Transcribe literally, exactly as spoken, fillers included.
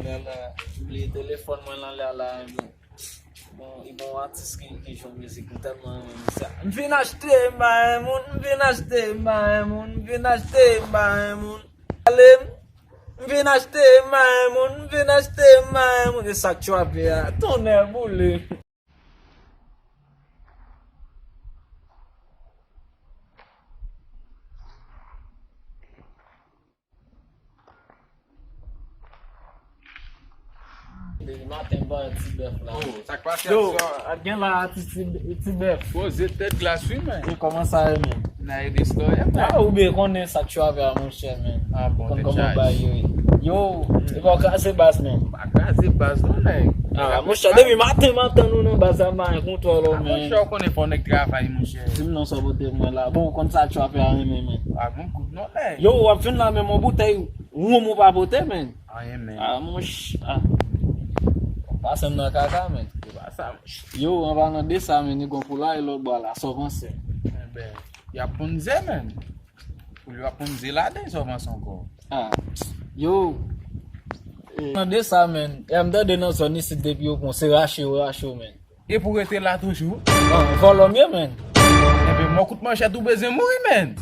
Nan, nan, bliye telefòn mwen nan lè la, ebyen. Bon, e bon atis ki, ki jwe mizik, m tèlman renmen misye. M vin achte, m pa yon moun, m vin achte, m pa yon moun, m vin achte, m pa yon moun. Ale, m vin achte, m pa yon moun, m vin achte, m pa yon moun. E sa k tchwape a, tonnè boule. Depi maten m ban ti bèf la. Oh, sa k pase? Yo, a gen la ti, ti, ti bèf. Poze tèt glas wi, men. E kòman sa ye, men? N a ede sitwayen, men. Ah, ou byen konnen sa k tchwape a, monchè, men. Ah, bon, konn kòman bagay yo ye. Yo, e pa w kraze baz, men. M pa kraze baz, non, nèg. Ah, monchè, depi maten m ap tann ou nan baz la, m pa gen kontwòl ou, men. Ah, monchè, ou konnen fò nèg travay, monchè. Di m non sa w pote pou mwen la. Bon, ou konn sa k tchwape a renmen, men. Ah, bon, kout non, nèg. Yo, w ap vin la, men yon boutèy wonm ou pa pote, men. Anyen, men. Ah, monch, ah. Pase m nan kaka, men. Se pa sa, monch. Yo, an palan de sa, men, li gon poulay lòt bò la, sa w panse? Enben, y ap ponn ze, men. Pou yo ap ponn ze ladan, sa w panse ankò? Ah, yo. Palan de sa, men. E m tande nan zòn isit depi yo pran, se rache yo rache w, men. E pou rete la toujou? Ah, vòlò m ye, men. Enben, mò kout manchèt ou bezwen mouri, men.